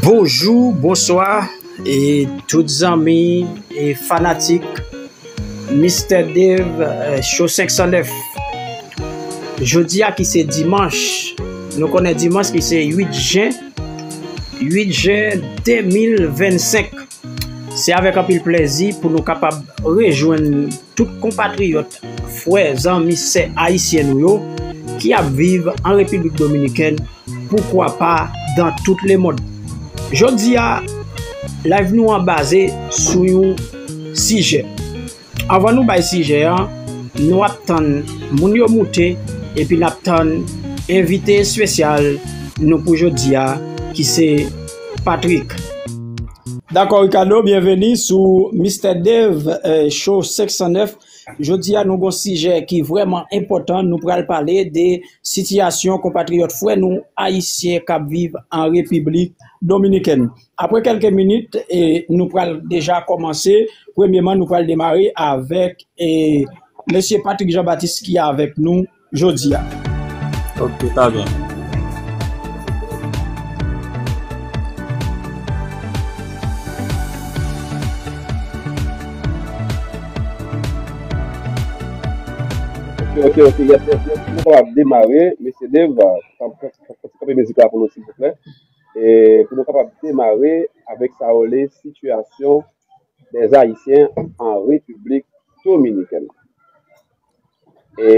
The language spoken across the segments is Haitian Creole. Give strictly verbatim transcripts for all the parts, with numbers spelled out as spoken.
Bonjou, bonswa, e tout zanmi e fanatik Mistè Dave, eh, Show senk san nèf. Jodi a ki se dimanch, nou konnen dimanch ki se uit jen, uit jen de mil vennsenk. Se avèk anpil plèzi pou nou kapab rejwenn tout konpatriyòt, frè, zanmi, sè ayisyen nou yo ki ap viv an Repiblik Dominikèn, poukwa pa dans tout le monde. Jodi a, live nou an baze sou yon sijè. Anvan nou bay sijè an, nou ap tann moun yo moute, epi n ap tann envite espesyal nou pou jodi a, ki se Patrick. Dakò, Ricardo, byenveni sou Mistè Dave, eh, Show senk san nèf. Jodi a, nou gon sijè ki vrèman enpòtan. Nou pral pale de sitiyasyon konpatriyòt frè nou ayisyen k ap viv an Repiblik Dominikèn. Apre kèlke minit, e, nou pral deja kòmanse. Premyeman, nou pral demare avèk, e, mesye Patrick Jean Baptiste ki avèk nou jodi a. Ok, ta byen. Ok, ok, ok, yes, yes, yes. Nou kapab demare, mesye Dave, kanpe mizik la pou nou, silvouplè. E pou nou kapab demare avèk sa yo rele sitiyasyon des Haïtiens en République Dominicaine. E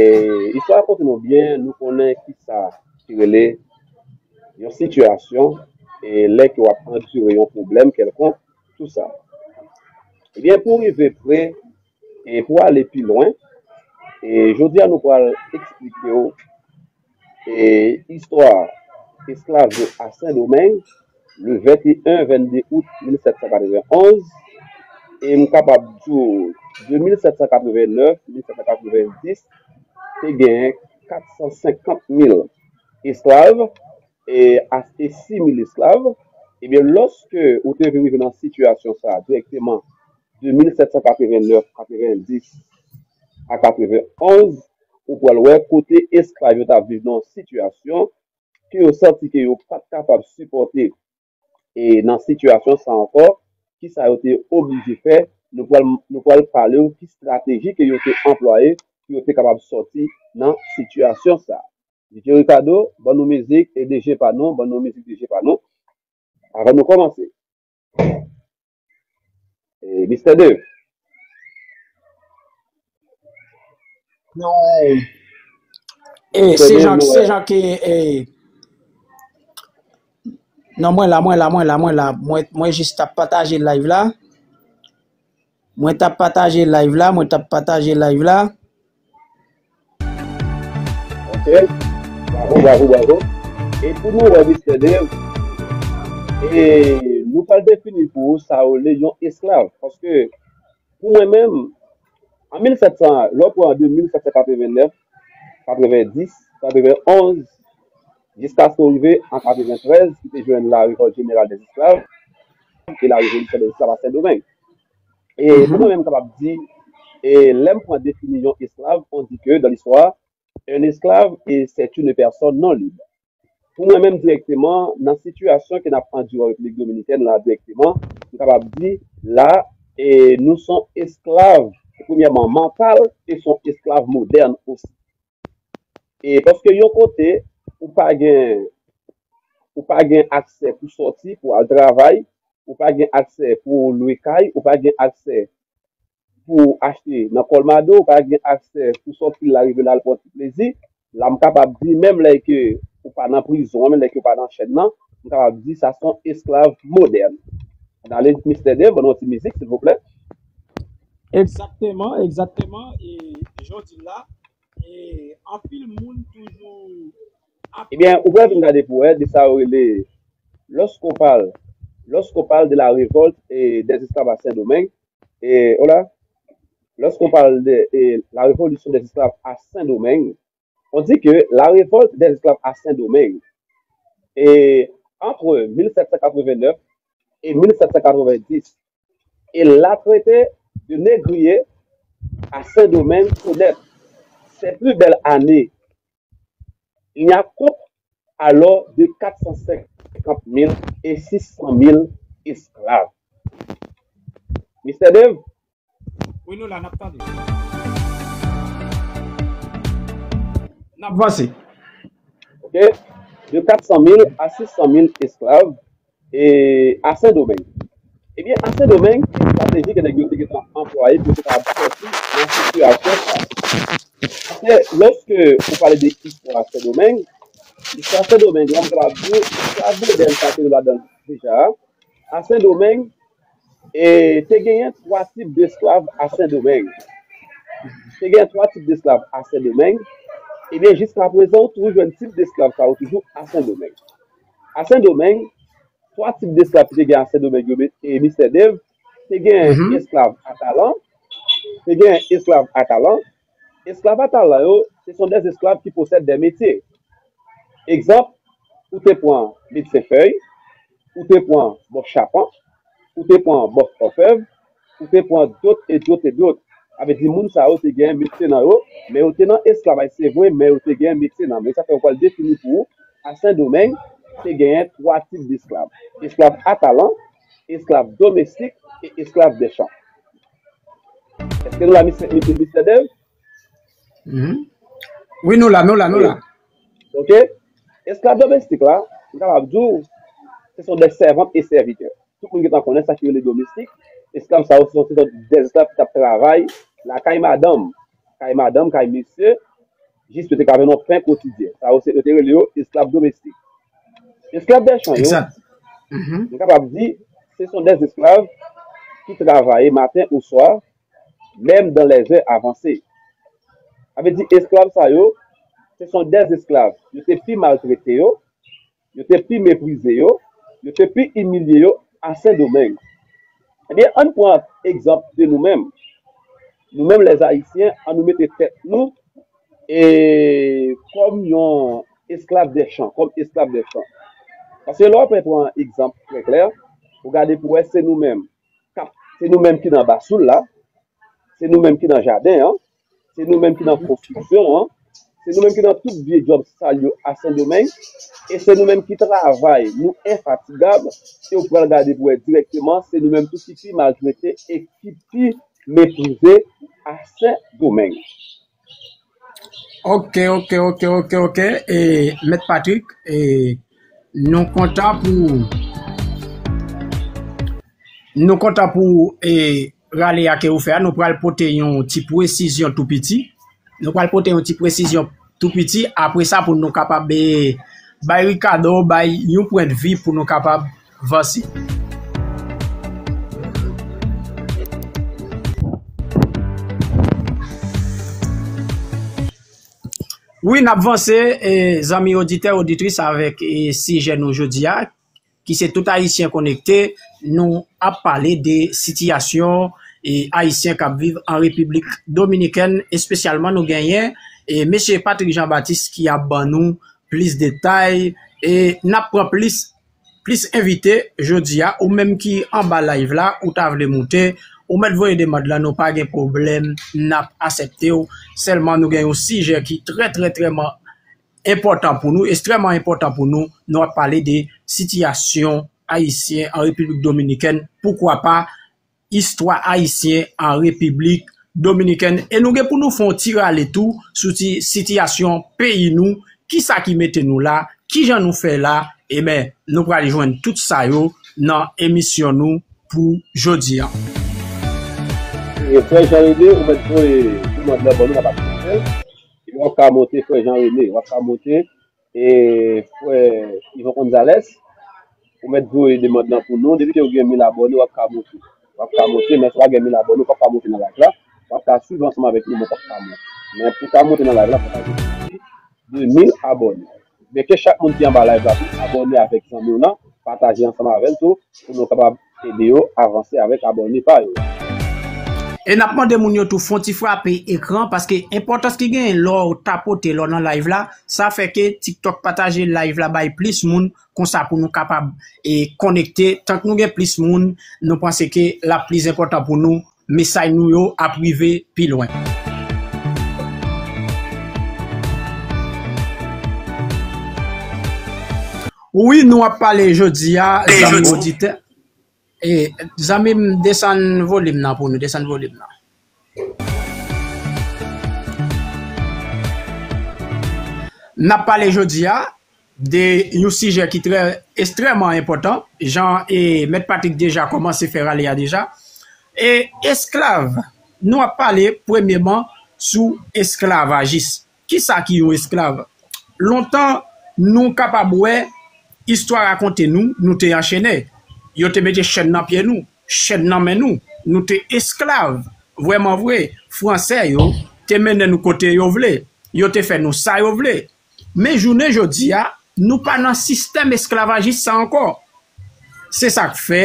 istwa rakonte nou byen, nou konnen ki sa ki rele yon sitiyasyon, e lè ke w ap andire yon pwoblèm kèlkonk, tou sa. Ebyen, pou rive pre, e pou ale pi lwen, e jodi a nou pral eksplike w e istwa esklav yo a Sendomeng, le venteyen, vennde out mil sèt san katrevenonz, e m kapab di w, de mil sèt san katrevennèf, mil sèt san katrevendis, te genyen kat san senkant mil esklav, e achte sis mil esklav. Ebyen, lòske ou te vin rive nan sitiyasyon sa a dirèkteman de mil sèt san katrevennèf, katrevendis a katrevennonz, ou pral wè kote esklav yo t ap viv nan yon sitiyasyon ke yo santi ke yo pa t kapab sipòte, e nan sitiyasyon sa ankò, ki sa yo te oblije fè, nou pral, nou pral pale w ki estrateji ke yo te anplwaye pou yo te kapab sòti nan sitiyasyon sa. D J Ricardo, ban nou mizik, e D J pa nou, ban nou mizik D J pa nou. Avan nou kòmanse. E, mistè Dave. Non, e, se jan, se jan ke, e, non, mwen la, mwen la, mwen la, mwen la. Mwen, mwen jis t ap pataje live la. Mwen t ap pataje live la, mwen t ap pataje live la. Ok. Bravo, bravo, bravo. E pou nou wè, mistè Dave, e nou pral defini pou ou sa yo rele yon esklav. Paske, pou mwen menm, an mil sèt san, lè w pran de mil sèt san katrevennèf, katrevendis, katrevennonz, jiskaske w rive an katreventrèz, ki te jwenn la révolte générale des esclaves et la révolution des esclaves à Saint-Domingue. E pou mwen menm, m kapab di, e lè m pran defini yon esklav, on dit que dans l'histoire, un esclave, et c'est une personne non libre. Pou mwen menm dirèkteman, nan sitiyasyon ke n ap andire an Repiblik Dominikèn la dirèkteman, m kapab di la, e nou se yon esklav, premyèman, mantal, e se yon esklav modèn osi. E paske yon kote, ou pa gen, ou pa gen aksè pou sòti, pou al travay, ou pa gen aksè pou lwe kay, ou pa gen aksè pou achte nan Colmado, ou pa gen aksè pou sòti larive la al pran ti plezi. La, m kapab di, menm lè ke ou pa nan prizon an, menm lè ke ou pa nan chèn nan, m kapab di sa se yon esklav modèn. N ale, mistè Dave, ban nou yon ti mizik, silvouplè. Egzakteman, egzakteman. E jan w di l la, e anpil moun toujou ap... Ebyen, ou pral vin gade pou wè, de sa yo rele, lorsqu'on parle, lorsqu'on parle de la révolte, e, des esclaves à Saint-Domingue, e, hola, lorsqu'on parle de, e, la révolution des esclaves à Saint-Domingue, on dit que la révolte des esclaves à Saint-Domingue, e, entre mil sèt san katrevennèf et mil sèt san katrevendis, et la traité de négrier à Saint-Domingue connaît ses plus belles années. il n'y a compte alors de quatre cent cinquante mille et six cent mille esclaves. Mister Dave? Wi, nou la, n ap tande. N ap vanse. Ok. De quatre cent mille à six cent mille esclaves e, a Sendomeng. Ebyen, a Sendomeng, estrateji ke nèg yo te gentan anplwaye pou yo te kapab sòti nan sitiyasyon sa a. Paske lòske ou pale de istwa Sendomeng, istwa Sendomeng, la, m kapab di w, istwa modèn sa ke nou ladan l deja a, a Sendomeng, e, te genyen twa tip desklav a Sendomeng. Te genyen twa tip desklav a Sendomeng. Ebyen, jiska prezan, ou toujou jwenn tip desklav sa yo toujou a Sendomeng. A Sendomeng, twa tip desklav ki te gen a Sendomeng yo, e, Mister Dave, te gen esklav a talan, te gen esklav a talan. Esklav a talan yo, ce sont des esclaves qui possèdent des métiers. Egzanp, ou te pran medsen fèy, ou te pran bòf chapan, ou te pran bòf òfèv, ou te pran dot e dot e dot. Sa vle di moun sa yo te gen metye nan yo, men yo te nan esklavaj, se vre, men yo te gen metye nan men. Sa fè yo pral defini pou ou, a Sendomeng, te genyen twa tip desklav. Esklav a talan, esklav domestik e esklav dè chan. Èske nou la, Mister, Mister, Mister Dave? Mhm. Wi, nou la, nou la, nou la. Ok. Esklav domestik la, m kapab di w, ce sont des servantes et serviteurs. Tout moun gentan konnen sa ki rele domestik. Esklav sa yo, se te de esklav ki t ap travay lakay madanm, kay madanm, kay mesye, jis yo te ka jwenn yon pen kotidyen. Sa yo, se, yo te rele yo esklav domestik. Esklav dè chan yo, m kapab di, ce sont des esclaves qui travaillent matin au soir, même dans les heures avancées. Sa vle di, esklav sa yo, ce sont des esclaves. Yo te pi maltrete yo, yo te pi meprize yo, yo te pi imilye yo a Sendomeng. Ebyen, ann pran egzanp de nou menm. Nou menm, lèzayisyen, ann nou mete tèt nou e kòm yon esklav dè chan, kòm esklav dè chan. Paske lè w ap pran egzanp trè klè, ou gade pou wè se nou menm k ap, se nou menm ki nan basoul la, se nou menm ki nan jaden an, se nou menm ki nan konstriksyon an, se nou menm ki nan tout vye djòb sal yo a Sendomeng, e se nou menm ki travay, nou enfatigab, e w pral gade pou wè dirèkteman, se nou menm tou ki pi maltrete e ki pi meprize a Sendomeng. Ok, ok, ok, ok, ok. E, Mèt Patrick, e, nou kontan pou, nou kontan pou, e, rale a ke ou fè a. Nou pral pote yon ti presizyon tou piti. Nou pral pote yon ti presizyon tou piti. Apre sa, pou nou kapab, e, bay Ricardo, bay yon pwendvi pou nou kapab vanse. Wi, n ap vanse, e, zanmi oditè, oditris, avèk, e, sijè nou jodi a, ki se Tout Ayisyen Konekte. Nou ap pale de sitiyasyon, e, Ayisyen k ap viv an Repiblik Dominikèn, espesyalman nou genyen, e, mesye Patrick Jean Baptiste ki ap ban nou plis detay, e n ap pran plis plis envite jodi a, ou menm ki anba live la, ou ta vle moute, ou mèt voye demann lan, nou pa gen pwoblèm, n ap aksepte w. Sèlman nou gen yon sijè ki trè, trè, trèman enpòtan pou nou, ekstrèman enpòtan pou nou. Nou ap pale de sitiyasyon ayisyen an Repiblik Dominikèn, poukwa pa istwa ayisyen an Repiblik Dominikèn. E nou gen pou nou fè yon ti rale tou sou ti sitiyasyon peyi nou, kisa ki mete nou la, kijan nou fè la. Ebyen, nou pral jwenn tout sa yo nan emisyon nou pou jodi a. E frè Jean René, ou mèt voye demann lan ban nou, n ap aksepte l. Epi w ap ka monte, frè Jean René, w ap ka monte. E frè Yvon Gonzalez, ou mèt voye demann lan pou nou. Depi ke w gen mil abòne, w ap ka monte. W ap ka monte, men si w pa gen mil abòne, w p ap ka monte nan live la. W ap ka swiv ansanm avèk nou, men w p ap ka monte. Men pou w ka monte nan live la, fò w ta gen de mil abòne. Men ke chak moun ki anba live la tou abòne avèk zanmi w lan, pataje ansanm avè l tou, pou nou kapab ede yo avanse avèk abòne pa yo. E n ap mande moun yo tou fè yon ti frape ekran, paske enpòtans ki genyen lè w tapote lè w nan live la, sa fè ke TikTok pataje live la bay plis moun, konsa pou nou kapab, e, konekte. Tank nou gen plis moun, nou panse ke l ap plis enpòtan pou nou, mesaj nou yo ap rive pi lwen. Wi, nou ap pale jodi a, zanmi oditè. E, zanmi m, desann volim nan pou nou, desann volim nan. N ap pale jodi a de yon sijè ki trè, ekstrèman enpòtan, jan e Mèt Patrick deja kòmanse fè rale a deja. E esklav, nou ap pale premyèman sou esklavajis. Kisa ki yon esklav? Lontan, nou kapab wè, istwa rakonte nou, nou te anchene. Yo te mete chèn nan pye nou, chèn nan men nou. Nou te esklav. Vrèman vre, Fransè yo te mennen nou kote yo vle. Yo te fè nou sa yo vle. Men jounen jodi a, nou pa nan sistèm esklavajis sa ankò. Se sa k fè,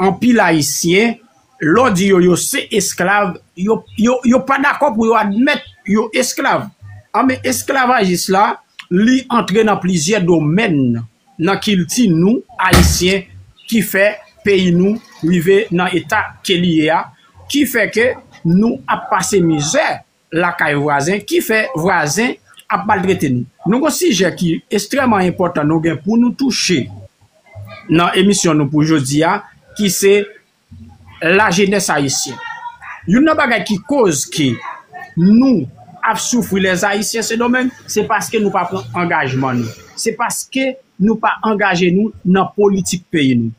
anpil Ayisyen, lè w di yo, yo se esklav, yo, yo, yo pa dakò pou yo admèt yo esklav. Anben, esklavajis la, li antre nan plizyè domèn nan kilti nou, Ayisyen, ki fè peyi nou rive nan eta ke li ye a, ki fè ke nou ap pase mizè lakay vwazen, ki fè vwazen ap maltrete nou. Nou gon sijè ki ekstrèman enpòtan nou gen pou nou touche nan emisyon nou pou jodi a, ki se lajenès ayisyen. Youn nan bagay ki koz ke nou ap soufri, lèzayisyen Sendomeng, se paske nou pa pran angajman nou. Se paske nou pa angaje nou nan politik peyi nou.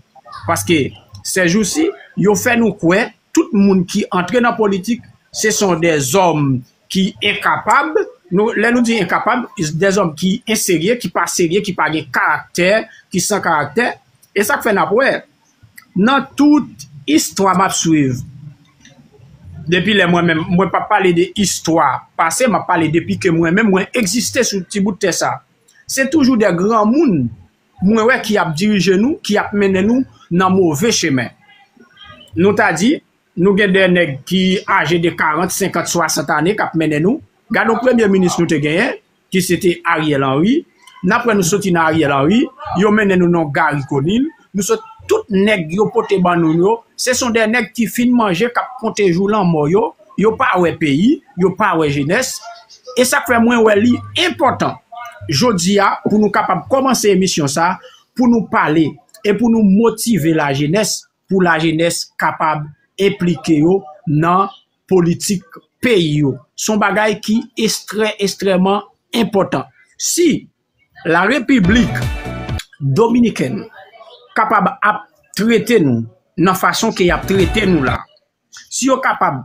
Paske, sèjousi, yo fè nou kwè, tout moun ki antre nan politik, se son dèzòm ki enkapab. Nou, lè nou di enkapab, dèzòm ki enserye, ki pa serye, ki pa gen karaktè, ki san karaktè. E sa k fè n ap wè, nan tout istwa m ap swiv, depi lè mwen menm, mwen p ap pale de istwa pase, m ap pale depi ke mwen menm, mwen egziste sou ti bout tè sa. Se toujou de granmoun, mwen wè, ki ap dirije nou, ki ap mennen nou nan move chemen. Nou ta di, nou gen de nèg ki aje de karant, senkant, swasant ane k ap mennen nou. Gade yon premye minis nou te genyen, ki se te Ariel Henry. N ap wè nou soti nan Ariel Henry, yo mennen nou nan Garry Conille. Nou sot, tout nèg yo pote ban nou yo, se son de nèg ki fin manje, k ap konte jou lanmò yo, yo pa wè peyi, yo pa wè jenès. E sa k fè mwen wè li enpòtan, jodi a, pou nou kapab kòmanse emisyon sa, pou nou pale e pou nou motive lajenès, pou lajenès kapab enplike yo nan politik peyi yo. Se yon bagay ki ekstrè, ekstrèman enpòtan. Si Larepiblik Dominikèn kapab ap trete nou nan fason ke y ap trete nou la, si yo kapab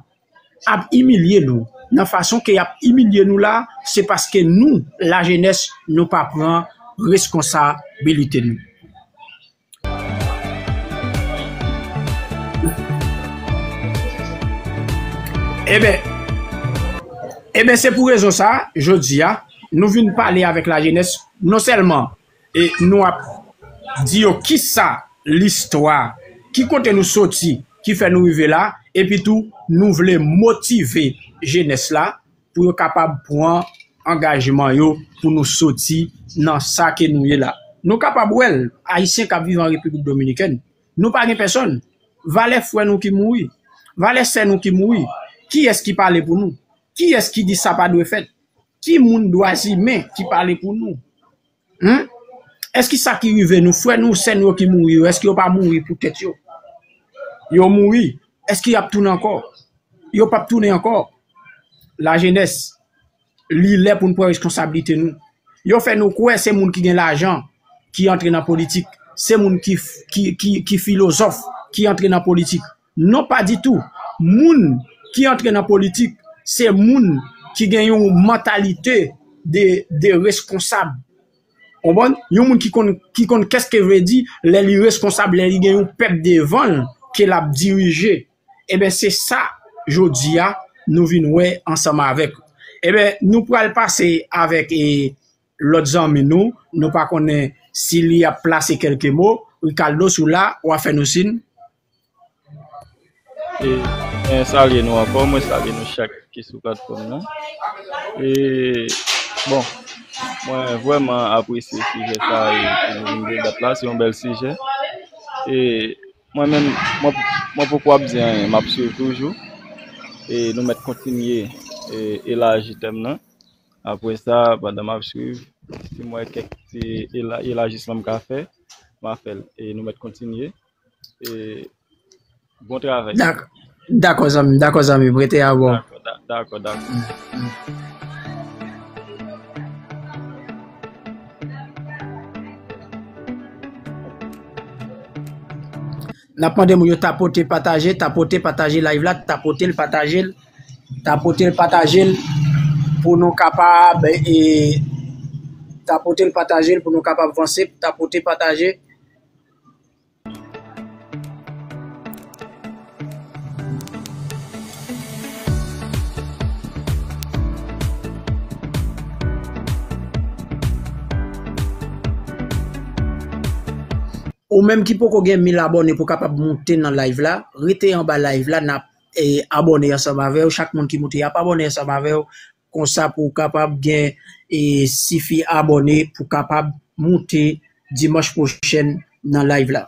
ap imilye nou nan fason ke y ap imilye nou la, se paske nou, lajenès, nou pa pran reskonsabilite nou. Eben, eben, se pou rezon sa, jodi a, nou vin pale avèk lajenès, non sèlman, e nou ap di yo kisa listwa, ki kote nou soti, ki fè nou rive la, epi tou, nou vle motive jenès la, pou yo kapab pran angajman yo pou nou soti nan sa ke nou ye la. Nou kapab wè l, Ayisyen k ap viv an Repiblik Dominikèn, nou pa gen pèsòn. Valè frè nou ki mouri, valè sè nou ki mouri, kiyès ki pale pou nou? Kiyès ki di sa pa dwe fèt? Ki moun dwa imen ki pale pou nou? Humm? Èske sa ki rive nou, frè nou, sè nou yo ki mouri yo, èske yo pa mouri pou tèt yo? Yo mouri. Èske y ap tounen ankò? Yo p ap tounen ankò. Lajenès, li lè pou n pran reskonsablite nou. Yo fè nou kwè se moun ki gen lajan ki antre nan politik, se moun ki, ki, ki, ki filozòf ki antre nan politik. Non, pa ditou. Moun ki antre nan politik, se moun ki gen yon mantalite de, de reskonsab. Konprann? Yon moun ki konn, ki konn kès ke vle di lè li reskonsab, lè li gen yon pèp devan l ke l ap dirije. Eben, se sa, jodi a, nou vin wè ansanm avèk. Eben, nou pral pase avèk, e, lòt zanmi nou. Nou pa konnen si li ap plase kèlke mo. Ricardo, si w la, w a fè nou siy. E, mwen salye nou ankò, mwen salye nou chak ki sou platfòm nan. E, bon, mwen vrèman apresye sijè sa a, e, ke nou vin debat la, se yon bèl sijè. E, mwen menm, mwen, mwen poko ap di anyen, m ap swiv toujou. E nou mèt kontinye, e, elaji tèm nan. Apre sa, pandan m ap swiv, Si m wè kèk ti ela-, elajisman m ka fè, m a fè l. E nou mèt kontinye. E bon travay. Dak-, dakò, zanmi m, dakò, zanmi m, rete a bò. Dakò, da-, dakò, dakò. N ap mande moun yo tapote, pataje, tapote, pataje live la, tapote l, pataje l, tapote l, pataje l, pou nou kapab, e, tapote l, pataje l, pou nou kapab vanse, tapote, pataje. Ou menm ki poko gen mil abòne pou kapab moute nan live la, rete anba live la, n ap, e, abòne ansanm avè w. Chak moun ki moute, y ap abòne ansanm avè w. Konsa pou w kapab gen, e, sifi abòne pou kapab moute dimanch pwochèn nan live la.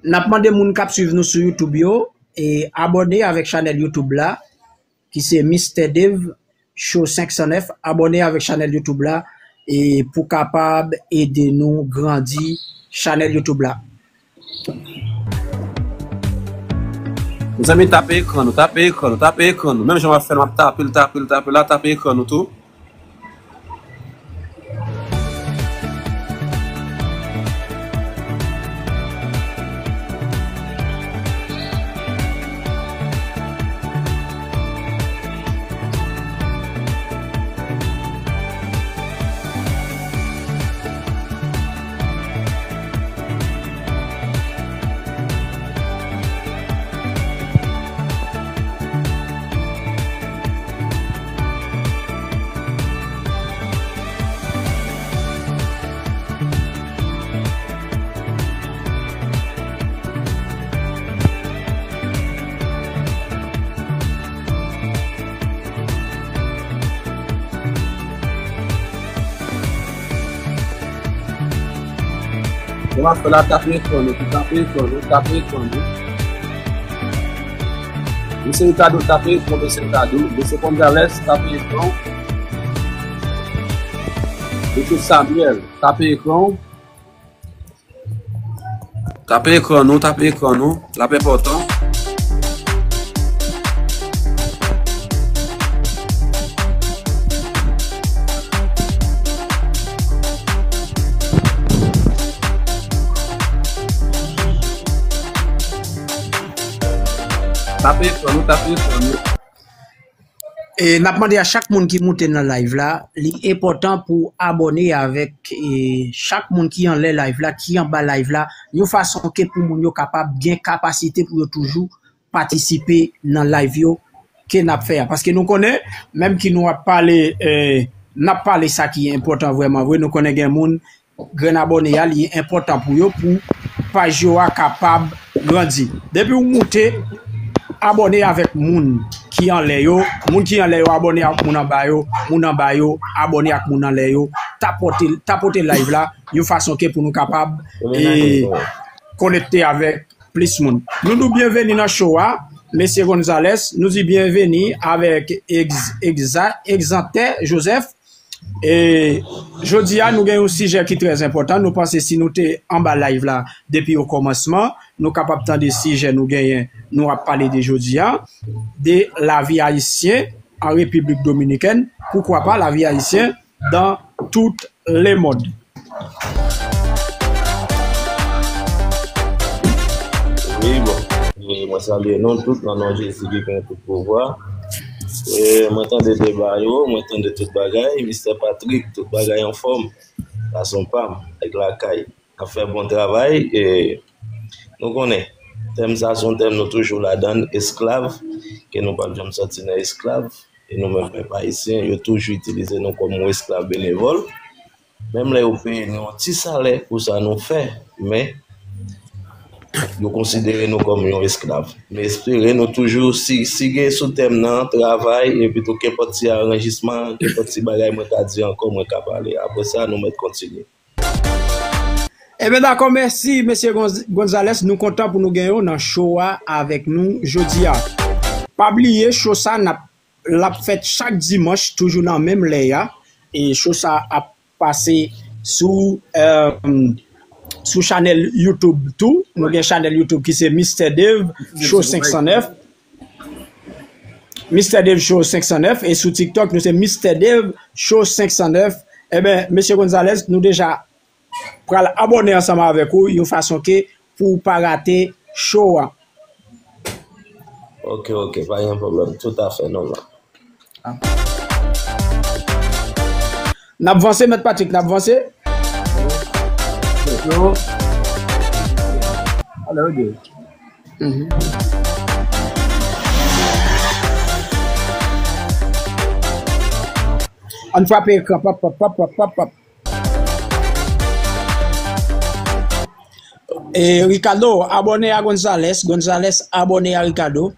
N ap mande moun k ap swiv nou sou YouTube yo, e, abòne avèk chanèl YouTube la, ki se Mister Dave Show senk san nèf. Abòne avèk chanèl YouTube la, e pou kapab ede nou grandi chanèl YouTube la. Mezanmi, tape ekran nou, tape ekran nou, tape ekran nou. Menm jan w ap fè l, m ap tape l, tape l, tape l la, tape ekran nou tou. Sa w ap fè la, tape ekran nou, tape ekran nou, tape ekran nou. Mesye Ricardo, tape ekran, mesye Ricardo, mesye Gonzales, tape ekran. Mesye Samuel, tape ekran. Tape ekran nou, tape ekran nou, l ap enpòtan. Tape ekran nou, tape ekran nou. E n ap mande a chak moun ki moute nan live la, li enpòtan pou abòne avèk, e, chak moun ki anlè live la, ki anba live la, yon fason ke pou moun yo kapab gen kapasite pou yo toujou patisipe nan live yo ke n ap fè a. Paske nou konnen, menm ki nou ap pale, e, n ap pale sa ki enpòtan vrèman vre, nou konnen gen moun grenn abòne a, li enpòtan pou yo, pou paj yo a kapab grandi. Depi w moute, abòne avèk moun ki anlè yo, moun ki anlè yo abòne ak moun anba yo, moun anba yo abòne ak moun anlè yo, tapote, tapote live la, yon fason ke pou nou kapab, e, konekte avèk plis moun. Nou di w byenveni nan show a, mesye Gonzales, nou di byenveni avèk Ex-, Exa-, Exantè Joseph, E jodi a, nou gen yon sijè ki trè enpòtan. Nou panse si nou te anba live la depi o kòmansman, nou kapab tande sijè nou genyen. Nou ap pale de jodi a, de lavi ayisyen an Repiblik Dominikèn. Poukwa pa lavi ayisyen dans tout le monde. Wi, bon. E mwen salye nou tout nan non Jezi ki gen tout pouvwa. E mwen tande deba yo, mwen tande tout bagay. Mistè Patrick, tout bagay anfòm. Gason pa m, nèg lakay. N ap fè bon travay. E nou konnen, tèm sa se yon tèm nou toujou ladan l, esklav, ke nou p ap janm sòti nan esklav. E nou menm pèp ayisyen, yo toujou itilize nou kòm yon esklav benevòl. Menm lè yo peye nou yon ti salè pou sa nou fè, men Yo konsidere nou kòm yon esklav. Men espere nou toujou, si, si gen sou tèm nan, travay, epi tou kenpòt ti aranjisman, kenpòt ti bagay mwen ka di ankò, mwen ka pale. Apre sa, nou mèt kontinye. Ebyen dakò, mèsi mesye Gonz- Gonzales, nou kontan pou nou gen yo nan show a avèk nou jodi a. Pa bliye, show sa n ap l ap fèt chak dimanch, toujou nan menm lè a. E show sa ap pase sou, eh, sou chanèl YouTube tou. Nou gen chanèl YouTube ki se Mister Dave Show senk san nèf. Mister Dave Show senk san nèf. E sou TikTok, nou se Mister Dave Show senk san nèf. Ebyen, mesye Gonzales, nou deja pral abòne ansanm avèk ou yon fason ke pou w pa rate show a. Ok, ok, pa gen pwoblèm. Tout à fait normal. N ap vanse, Mèt Patrick, n ap vanse. Yo. Alò, yo. Mhm. Ann frape ekran, pap, pap, pap, pap, pap, pap. E Ricardo, abòne a Gonzales. Gonzales, abòne a Ricardo.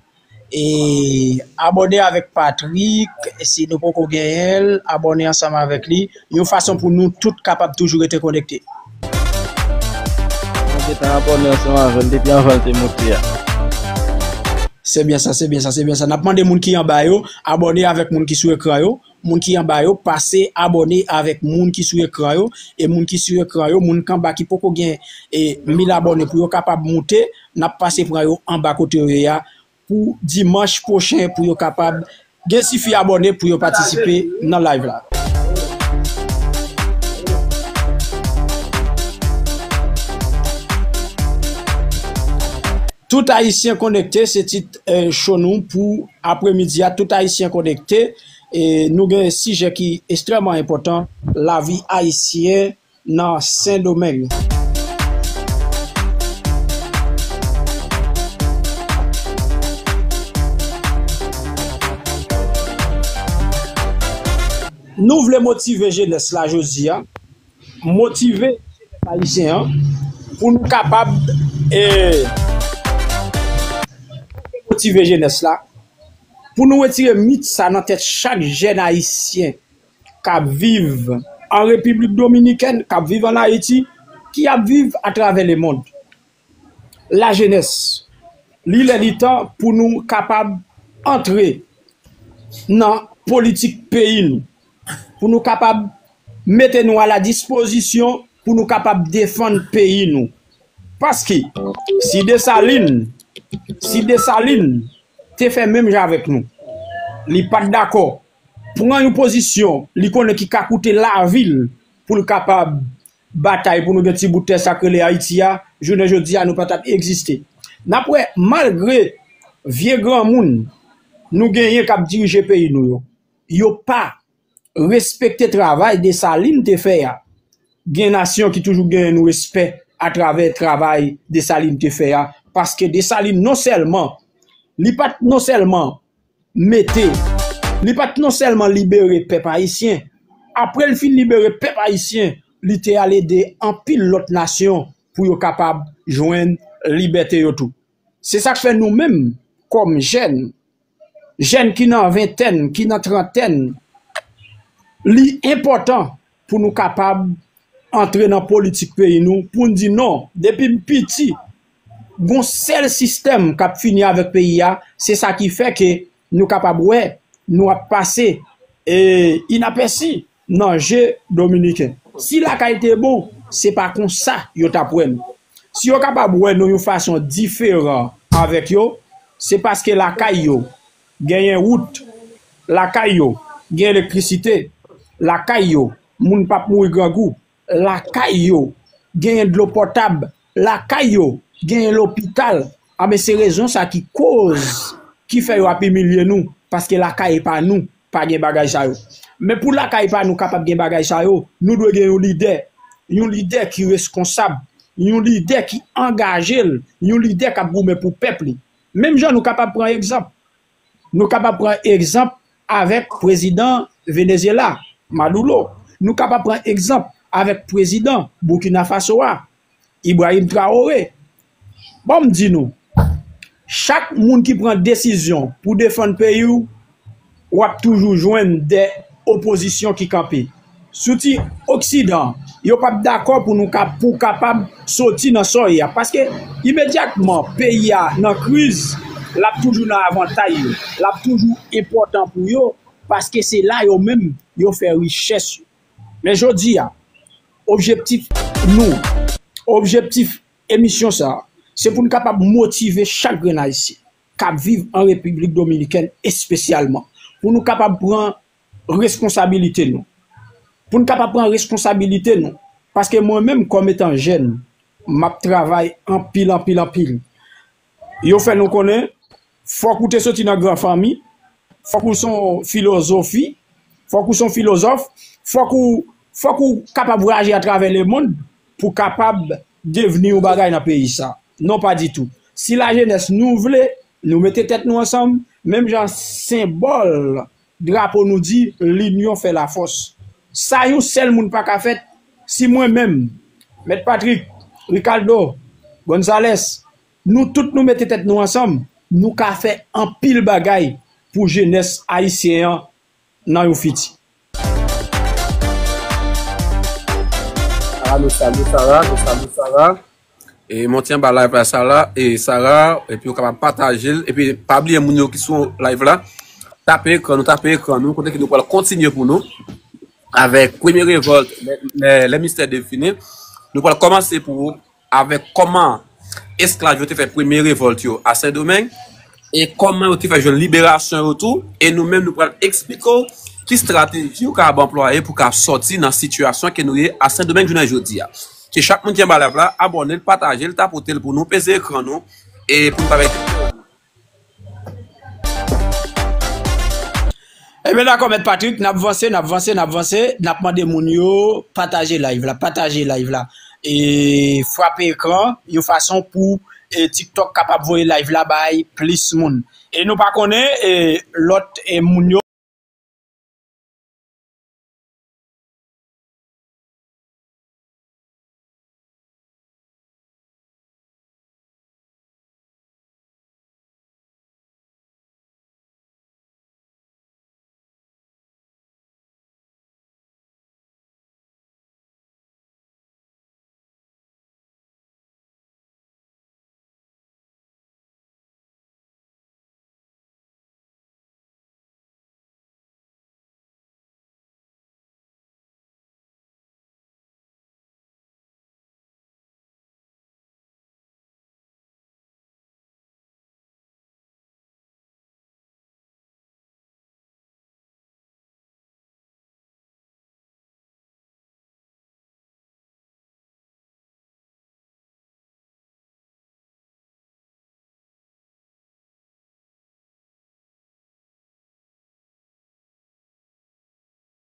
E abòne avèk Patrick, si nou poko genyen l, abòne ansanm avèk li. Yon fason pou nou tout kapab toujou rete konekte. Mwen gentan abòne ansanm avè l depi anvan l te moute a. Se byen sa, se byen sa, se byen sa. N ap mande moun ki anba yo, abòne avèk moun ki sou ekran yo. Moun ki anba yo, pase abòne avèk moun ki sou ekran yo. E moun ki sou ekran yo, moun k anba ki poko gen, e, mil abòne pou yo kapab moute, n ap pase pran yo anba kote yo ye a pou dimanch pwochen pou yo kapab gen sifi abòne pou yo patisipe nan live la. Tout Ayisyen konekte, se tit, eh, show nou pou apremidi a. Tout Ayisyen konekte. E nou gen sijè ki ekstrèman enpòtan, lavi ayisyen nan Sendomeng. Nou vle motive jenès la jodi a, motive jenès ayisyen an pou nou kapab, eh, motive jenès la pou nou retire mit sa nan tèt chak jèn ayisyen k ap viv an Repiblik Dominikèn, k ap viv an Ayiti, ki ap viv atravè lemonn. Lajenès, li lè li tan pou nou kapab antre nan politik peyi nou, pou nou kapab mete nou a la dispozisyon pou nou kapab defann peyi nou. Paske si Desalin, si Desalin te fè menm jan avèk nou, li pa t dakò pran yon pozisyon li konnen ki ka koute lavi l pou l kapab batay pou nou gen ti bout tè sa k rele Ayiti a, jounen jodi a nou pa t ap egziste. N ap wè, malgre vye granmoun nou genyen k ap dirije peyi nou yo, yo pa respekte travay Desalin te fè a. Gen nasyon ki toujou genyen nou respè atravè travay Desalin te fè a, paske Desalin non sèlman, li pa t non sèlman mete, li pa t non sèlman libere pèp ayisyen, apre l fin libere pèp ayisyen, li te al ede anpil lòt nasyon pou yo kapab jwenn libète yo tou. Se sa k fè nou menm, kòm jèn, jèn ki nan ventèn, ki nan trantèn, li enpòtan pou nou kapab antre nan politik peyi nou, pou n di non, depi m piti, gon sèl sistèm k ap fini avèk peyi a, se sa ki fè ke nou kapab wè, nou ap pase, e, inapèsi nan je Dominiken. Si lakay te bon, se pa konsa yo t ap wè nou. Si yo kapab wè nou yon fason diferan avèk yo, se paske lakay yo genyen wout, lakay yo gen elektrisite, lakay yo moun p ap mouri grangou, lakay yo genyen dlo pòtab, lakay yo genyen lopital. Anben, se rezon sa ki koz, ki fè yo ap imilye nou, paske lakay pa nou pa gen bagay sa yo. Men pou lakay pa nou kapab gen bagay sa yo, nou dwe gen yon lidè, yon lidè ki reskonsab, yon lidè ki angaje l, yon lidè k ap goumen pou pèp li. Menm jan nou kapab pran egzanp, nou kapab pran egzanp avèk prezidan Venezyela, Maduro. Nou kapab pran egzanp avèk prezidan Burkina Faso a, Ibrahim Traoré. Bon, m di nou, chak moun ki pran desizyon pou defann peyi w, w ap toujou jwenn de opozisyon ki kanpe. Soti Oksidan, yo p ap dakò pou nou ka, pou kapab soti nan sa w ye a. Paske imedyatman peyi a nan kriz, l ap toujou nan avantay yo. L ap toujou enpòtan pou yo, paske se la yo menm yo fè richès yo. Men jodi a, objektif nou, objektif emisyon sa a, se pou n kapab motive chak grenn Ayisyen k ap viv an Repiblik Dominikèn espesyalman, pou nou kapab pran responsabilite nou. Pou n kapab pran responsabilite nou. Paske mwen menm, kòm etan jèn, m ap travay anpil, anpil, anpil. Yo fè nou konnen, fòk ou te soti nan gran fanmi, fòk ou se yon filozofi, fòk ou se yon filozòf, fòk ou, fòk ou kapab vwayaje atravè lemonn pou kapab devni yon bagay nan peyi sa. Non, pa ditou. Si lajenès nou vle, nou mete tèt nou ansanm, menm jan senbòl drapo nou di, linyon fè lafòs. Sa yon sèl moun pa ka fèt, si mwen menm, Mèt Patrick, Ricardo, Gonzales, nou tout nou mete tèt nou ansanm, nou ka fè anpil bagay pou jenès ayisyen an nan yon fiti. Sara, nou salye Sara, nou salye Sara. E monte anba live la, Sara, e Sara, epi ou kapab pataje l, epi pa bliye moun yo ki sou live la, tape ekran nou, tape ekran nou, kote ki nou pral kontinye pou nou, avèk premye revòlt, lè, lè, lè mistè defini, nou pral kòmanse pou ou, avèk kòman esklav yo te fè premye revòlt yo a Sendomeng, e kòman yo te fè jwenn liberasyon yo tou, e nou menm nou pral eksplike w ki estrateji ou kapab anplwaye pou ka sòti nan sitiyasyon ke nou ye a Sendomeng jounen jodi a. Se chak moun ki anba live la, abòne l, pataje l, tapote l pou nou, peze ekran nou, e pou nou pa pèdi. Ebyen dakò, Mèt Patrick, n ap vanse, n ap vanse, n ap vanse, n ap mande moun yo pataje live la, pataje live la. E frape ekran yon fason pou e, TikTok kapab voye live la bay plis moun. E nou pa konnen e, lòt e, moun yo.